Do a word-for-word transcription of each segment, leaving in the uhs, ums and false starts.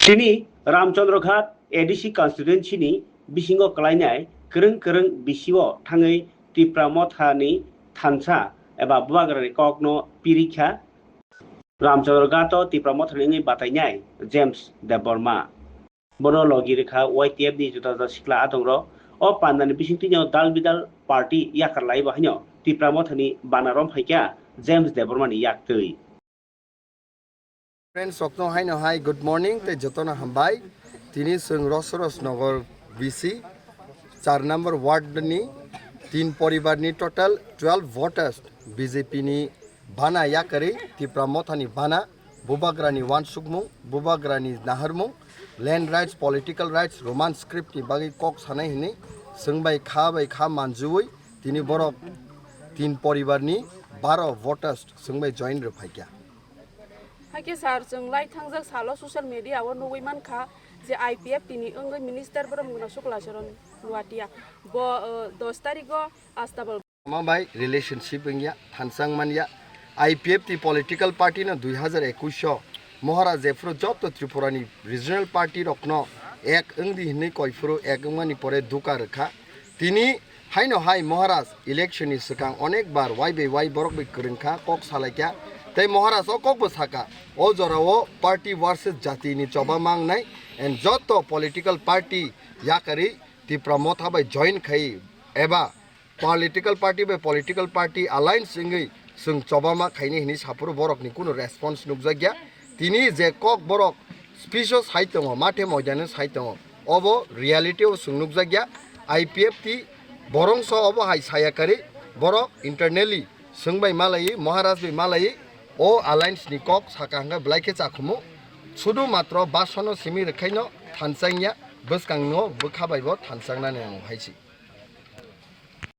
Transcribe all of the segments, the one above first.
Chini Ramchandra Ghat A D C constituency ni bisingo kwlainai kwrwng kwrwng bisio thangwi Tipra Motha ni thansa eba bubagrani kokno pirikha. Ramchandra Ghat o Tipra Motha ni wngwi batainai James Debbarma. Bono logi rwkha Y T F ni juda juda sikla adongrok. O pandani bisingtwino dal bidal party yakar laibo haino Tipra Motha ni bana rom phaikha James Debbarma ni yaktwi. Friends rokno haino hai good morning tei jotono hambai. Tini chwng Rosros Nagar B C char number ward ni tin poribar ni total twelve voters B J P ni bana yakarwi Tipra Motha ni bana bubagra ni wansukmung, bubagra ni naharmung, land rights, political rights, Roman script ni bagwi kok sanai hwnwi chwng bai kha bai kha manjuwi tini borok tin poribar ni baro voters chwng bai join rwphaikha. Hakhe sir, chwng lai thangjak salo social media o nugwi mankha je I P F T ni wngwi minister Bromgana Suklacharan Nuatia bo, uh, dos tarikgo Astabal. Ama bai relationship wngya, thansang manya. I P F T political party no dui hazar ekwis o Maharaj jephuru joto Tripura ni regional party rokno ek wngdi hinwi koiphuru ek wngmani pore duka rwkha. Tini haino hai Maharaj election ni swkang onek bar wai bai wai borok bai kwrwngkha, kok salaikha. Tei Maharaj o kokbo saka, o jorao party versus jati ni choba mangnai and joto political party yakarwi Tipra Motha bai join khai eba political party bai political party alliance wngwi chwng chobama khaini hinwi saphuru borokni kunu response nukjakya. Tini je kok borok speech o sai tongo, mathe moidano sai tongo, obo reality o chwng nukjakya. I P F T borongso obo hai saya kari borok internally chwng bai malaiwi, Maharaj bai malaiwi o alliance ni kok saka hwnkhe belai khe chakhumu. Sudu matro basono simi rwkhaino thanchangya, bwskangno bwkha baibo thanchang nani nango hai se.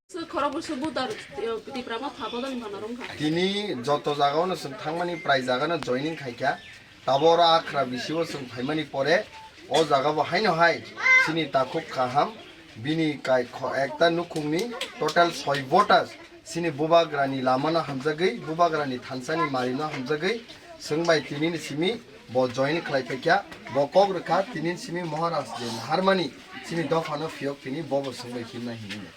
Khorokbwswk voter, eh, Tipra Motha bodolni bana romkha. Tini joto jagao no chwng thangmani prai jagano joining khaikha. Tabora akhra bisio chwng phaimani pore o jagabo haino hai chini takhuk kaham bini kai kho-, ekta nukhungni total soi voters chini bubagrani lamano hamjagwi, bubagrani thansani marino hamjagwi chwng bai tinini simi bo join khlai phaikha. Bo kok rwkha tinini simi Maharaj je naharmani chini dophano phiyok tini bobo chwng bai himna hinwi.